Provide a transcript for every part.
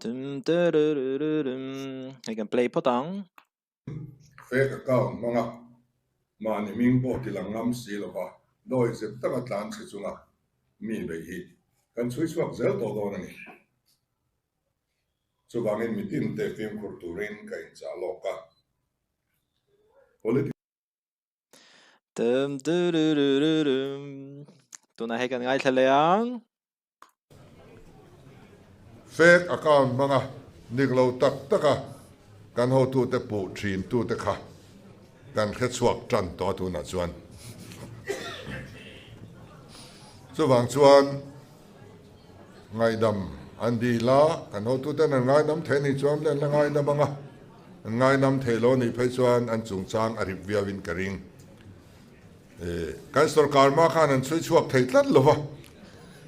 Dum du-du-du-du-dum. Hei kan play phawt ang. Fake account hmang a, mahni hming pawh ti lang ngam si lova dawi zep taka tlan chhe chunga mi beih hi kan chhui chhuak zel tawh dawn a ni. Chuvangin mitinte fimkhur turin ka inchah lawk a. Politics. Dum du-du-du-du-dum. Tunah hei kan ngaithla leh ang. Fake account hmanga dik lo tak taka kan hotute puh thin tute kha kan hrechhuak tan tawh a tunah chuan. Chuvang chuan ngaihdam an dil a, kan hotuten an ngaidam thei anih chuan an la ngaidam ang a, an ngaidam thei lo anih phei chuan an chungchang a rip viauin ka ring. Kan sorkar hma khan an chhui chhuak thei tlat lo va,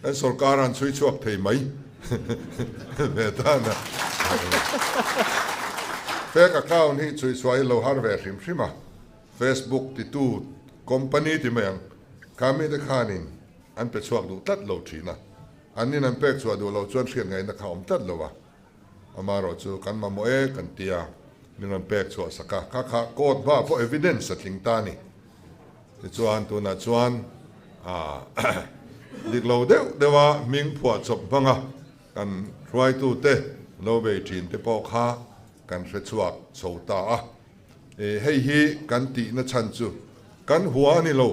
kan sorkar an chhui chhuak thei mai ve tan a. Fake account hi chhui chhuah hi lo har ve hrim hrim a, Facebook titu company ti mai ang, kha mite khanin an pe chhuak duh tlat lo thin a, an nin an pek chhuah duh loh chuan hriat ngaihna kha a awm tlat lo a. Amaherawh chu kan mamawh e kan ti a, min rawn pek chhuah sak a, kha kha court hmaah pawh evidence a tling ta a ni. Tichuan tunah chuan dik lo deuh deuh a hming phuah chawp hmanga kan hruaitute lo bei thin te pawh kha kan hre chhuak chho ta a. Hei hi kan tihna chhan chu kan hua a ni lo,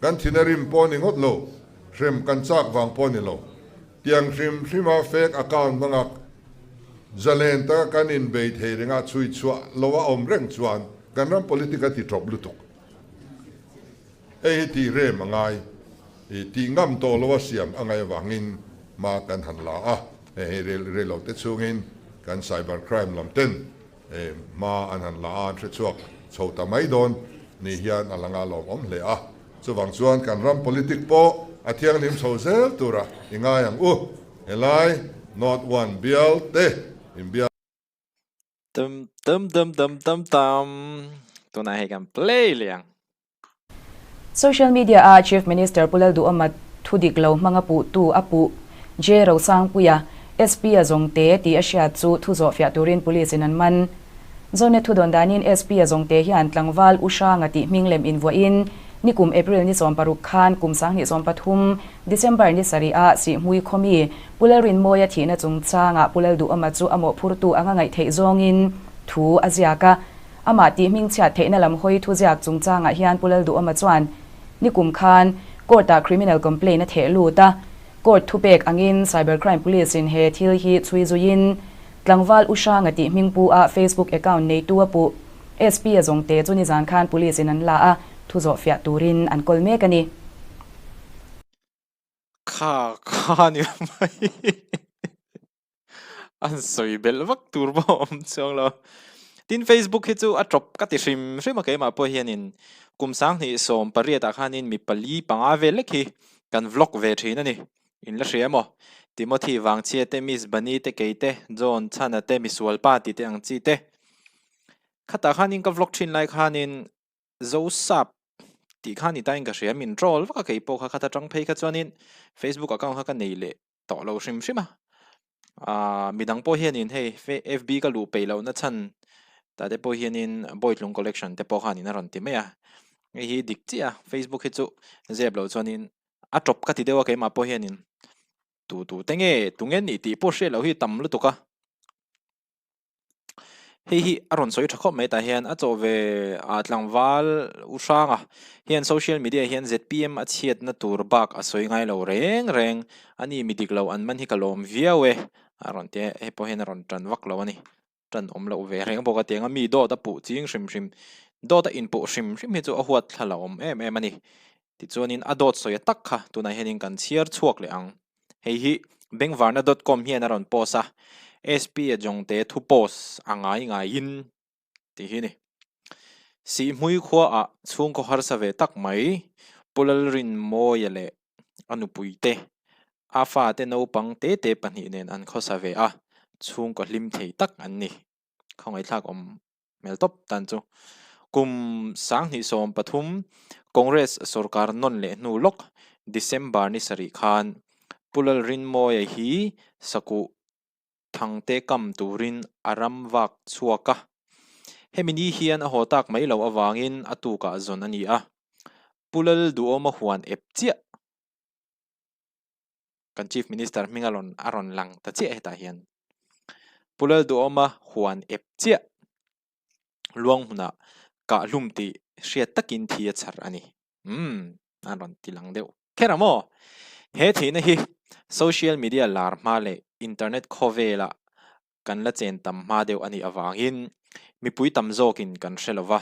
kan thina rim pawh a ni ngawt lo, hrem kan chak vang pawh a ni lo. Tiang hrim hrima fake account hmanga zalen taka kan inbei thei renga chhui chhuah lo a awm reng chuan kan ram politic a ti tawp lutuk. Hei hi tih rem a ngai i tih ngam tawh lo a siam a ngaih avangin hma kan han la a, hei hei rel lo te chhungin kan cyber crime lam ten hma an han la a, an hre chhuak chho ta mai dawn ni hian a la lawmawm hle a. Chuvang chuan kan ram politic pawh a thianghlim chho zel tura i ngai ang u. Helai North One bial te in bial. Tum tum tum tum tum tam. Tunah hei kan play leh ang. Social media a Chief Minister Pu Lalduhawma thu dik lo hmanga puhtu a puh J Rosangpuia, SP a zawngte tih a hriat chu thu zawh fiah turin Police in an man. Zonet thu dawn danin SP a zawngte hian tlangval U Hranga tih hming lem invuahin nikum April ni 16 khan kum 2023 December ni sarih ah Sihhmui khawmi Pu Lalrinmawia thihna chungchangah Pu Lalduhawma chu a mawhphurtu anga ngaihtheih zawngin thu a ziak a. Amah tih hmingchhiat theihna lam hawi thuziak chungchangah hian Pu Lalduhawma chuan nikum khan Court-ah criminal complaint a theh lut a, Court thupek angin Cyber Crime Police in he thil hi chhui zuiin tlangval U Hranga tih hmingpu a Facebook account neitu a puh. SP a zawngte chu nizan khan Police in an la a, thu zawh fiah turin an kawl mek a ni. Kha kha ni mai. An sawi belh vak tur pawh a awm chuang lo. Tin Facebook hi chu a tawp ka ti hrim hrim a keimah pawh hianin kum 2018 ah khanin mi pali panga vel lek hi kan vlog ve thin a ni. In la hria emaw? Timothy Vangchhia te, Miss Bunny te, kei te, John Chhana te, Misualpa tih te ang chi te. Khatah khanin ka vlog thin lai khanin Zosap tih kha ni tain ka hria min troll vak a kei pawh kha khat atang phei kha chuanin Facebook account kha ka nei leh tawh lo hrim hrim a ah midang pawh hianin hei FB ka luh peih lohna chhan tah te pawh hianin Bawitlung collection te pawh khanin a rawn ti mai a hei hi dik chiah a Facebook hi chu zep loh chuanin a tawp ka ti deuh a keimah pawh hianin tu tu te nge tunge nih tih pawh hriat loh hi tam lutuk a. Hei hi a rawn sawi tha khawp mai tah hian a chawh ve ah tlangval u hranga hian social media hian zpm a chhiatna tur bak a sawi ngai lo reng reng a ni mi dik lo an man hi ka lawm viau e a rawn ti a hei pawh hian a rawn tan vak lo a ni tan awm loh ve reng bawk a tiang a mi dawt a puh ching hrim hrim dawt a inpuh hrim hrim hi chu a huat thla la awm em em a ni tichuanin a dawt sawi a tak kha tunah hianin kan chhiar chhuak leh ang. Hei hi Bengvarna dot com hian a rawn post a, SP a Jongte thu post a ngai ngaiin tih hi a ni. Sihhmui khuaah chhungkaw harsa ve tak mai Pu Lalrinmawia leh a nupuite, a fate naupang tete pahnih nen an khawsa ve a, chhungkaw hlim thei tak an ni. Khawngaihthlak awm hmel tawp tan chu. Kum 2013 Congress sorkar nawn leh hnu lawk December ni sarih khan Pu Lalrinmawia hi sakuh Thangte kam turin a ram vak chhuak a. Hemi ni hian a haw tak mai loh avangin a tukah zawn a ni a. Pu Lalduhawma huan ep chiah kan Chief Minister hming a rawn a rawn lang ta chiah hetah hian. Pu Lalduhawma huan ep chiah luang hmunah kahhlum tih hriat takin thi a chhar a ni. Umm a rawn ti lang deuh kher a maw? He theihna hi social media lar hma leh internet khawvelah kan la chen tam hma deuh a nih avangin mipui tam zawkin kan hre lo va,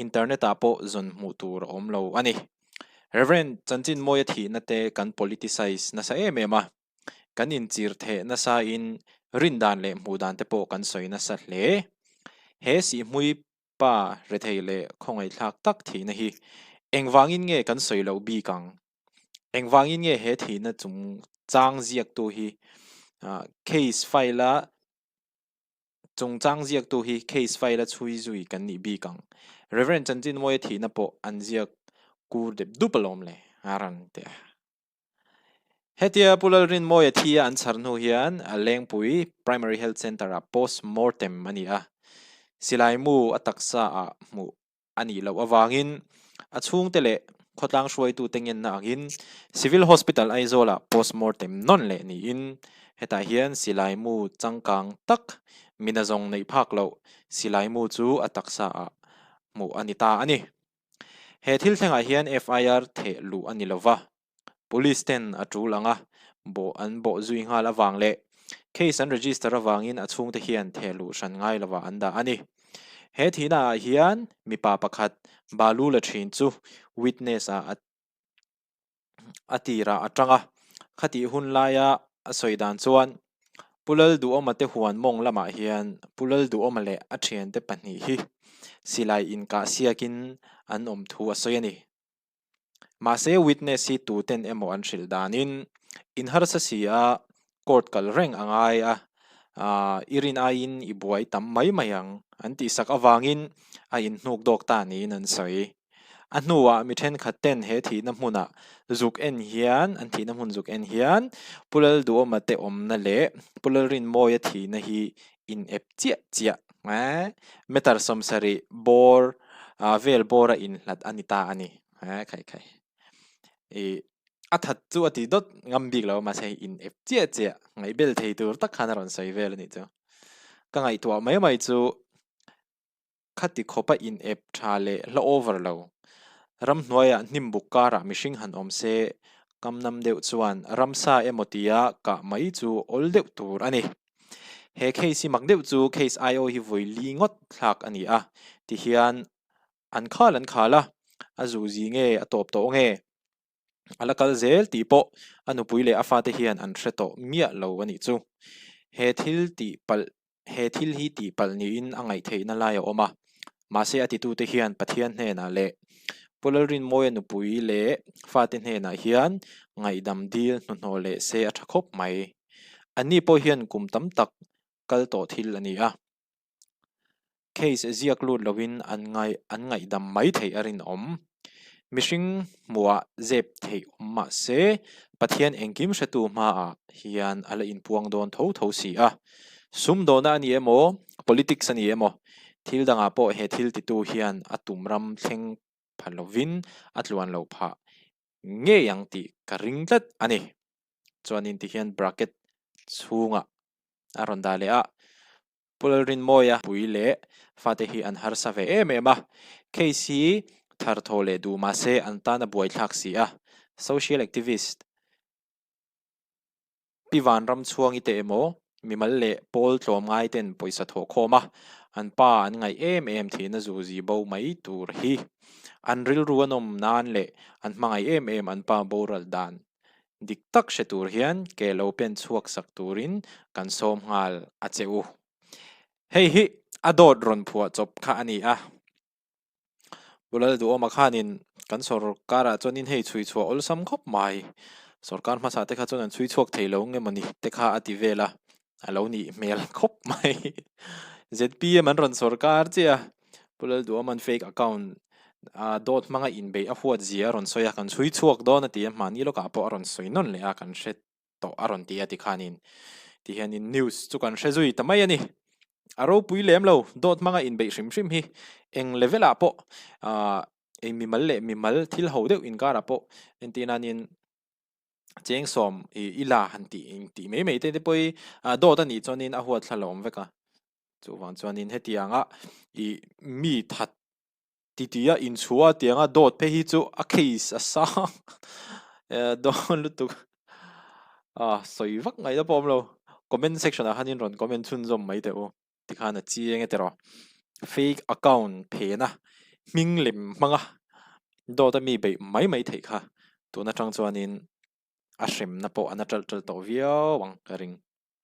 internet ah pawh zawn hmuh tur a awm lo a ni. Reverend Chanchinmawia thihna te kan politicize nasa em em a, kan inchir theh nasa in rindan leh hmuh dan te pawh kan sawi nasa hle. He sihhmui Pa rethei leh khawngaihthlak tak thihna hi engvangin nge kan sawi loh bik ang? Engvangin nge he thihna chung chang ziaktu hi case file-a chungchang ziaktu hi case file-a chhui zui kan nih bik ang? Reverend Chanchinmawia thihna pawh an ziak kur dep dup alawm le, a rawn ti a. Hetia Pu Lalrinmawia thi a an chhar hnu hian Lengpui Primary Health Centre ah post mortem a ni a, silai mu a taksa ah hmuh a nih loh avangin a chhungte leh khawtlang hruaitute ngenna angin Civil Hospital Aizawl ah post mortem nawn leh niin hetah hian silai mu changkang tak mina zawng neih phak loh silai mu chu a taksa ah hmuh a ni ta a ni. He thil thlengah hian FIR theh luh a ni lo va, Police ten a tul ang a, bawh an bawh zui nghal avang leh case an register avangin a chhungte hian theh luh hran ngai lovah an dah a ni. He thihna ah hian mipa pakhat balu la thin chu witness ah a a tirah a tang a, khatih hun laia a sawi dan chuan Pu Lalduhawma te huan mawng lamah hian Pu Lalduhawma leh a thiante pahnih hi silai inkah siakin an awm thu a sawi a ni. Mahse witness hi tuten emaw an hrilh danin in harsa si a court kal reng a ngai a, i rin aiin i buai tam mai mai ang an tihsak avangin a inhnuk dawk ta niin an sawi. A hnuah mi thenkhat ten he thihna hmunah zuk en hian, an thihna hmun zuk en hian Pu Lalduhawma te awmna leh Pu Lalrinmawia thihna hi in ep chiah chiah eh meter 70 bawr vel bawra inhlat a ni ta a ni eh khai khai ih a that chu a ti dawt ngam bik lo mahse hei in ep chiah chiah ngaihbel thei tur tak khan a rawn sawi vel a nih chu ka ngaihtuah mai mai chu. Khati khawpa in ep tha leh hla over lo. Ramhnuaiah hnim buk karah mihring han awm se, kamnam deuh chuan ramsa emaw tia kah mai chu awl deuh tur a ni. He case hi mak deuh chu case IO hi vawi li ngawt thlak a ni a, tihian an khal an khal a, a zuzi nge a tawp tawh nge? A la kal zel tih pawh a nupui leh a fate hian an hre tawh miah lo a nih chu. He thil tih palh he thil hi tih palh niin a ngaih theihna lai a awm a. Mahse a titute hian Pathian hnenah leh Pu Lalrinmawia nupui leh fate hnenah hian ngaihdam dil hnuhnawh leh se a tha khawp mai. Anni pawh hian kum tam tak kal tawh thil a ni a. Case ziak lut loin an ngai an ngaihdam mai theih a rinawm. Mihring hmuhah zep theih awm mah se, Pathian engkim hretu hmaah hian a la inpuang dawn tho tho si a. Sumdawna a ni emaw, politics a ni emaw, thil dangah pawh he thil titu hian a tum ram thleng pha lovin a tluan loh phah ngei ang tih ka ring tlat a ni. Chuanin tihian bracket chhungah a rawn dah leh a. Pu Lalrinmawia pui leh fate hi an harsa ve em em a, case hi thar thaw leh duh mah se an tan a buaithlak si a, social activist Pi Vanramchhuangi te emaw mimal leh pawl tlawmngai ten pawisa thawh khawm a, an pa an ngaih em em thihna zuzi bo mai tur hi an rilru a nawm nan leh an hmangaih em em an pa boral dan Dik tak hre tur hian ke lo pen chhuak sak turin kan sawm nghal a che u. Hei hi a dawt rawn phuah chawp kha a ni a. Pu Lalduhawma khanin kan sorkarah chuanin hei chhui chhuah awlsam khawp mai. Sorkar hmasa te kha chuan an chhui chhuak thei lo nge mawni te kha a ti vel a, a lo nih hmel khawp mai. ZPM an rawn sorkar chiah a, Pu Lalduhawma'n fake account a dawt hmanga inbeih a huat zia a rawn sawi a, kan chhui chhuak dawn a ti a, hmahni lawkah pawh a rawn sawi nawn leh a, kan hre tawh a rawn ti a tikhanin. Ti hianin news chu kan hre zui ta mai a ni. A ropui lem lo, dawt hmanga inbeih hrim hrim hi eng level ah pawh ah eng mimal leh mimal thil ho deuh inkarah pawh entir nanin cheng sawm ih i la han tih tih mai mai te te pawh hi ah dawt a nih chuanin a huat thla lo awm vek a. Chuvang chuanin hetianga ih mi that Titi a inchhuah a tianga dawt phei hi chu a case a sang dawn lutuk a sawi vak ngaih na pawh awm lo. Comment section ah khanin rawn comment chhunzawm mai teh u tikhan a chiang e tiraw. Fake account phena hming lem hmanga dawt a mi beih mai mai theih kha tun atang chuanin a hremna pawh an a ṭalh ṭalh tawh viau ang ka ring.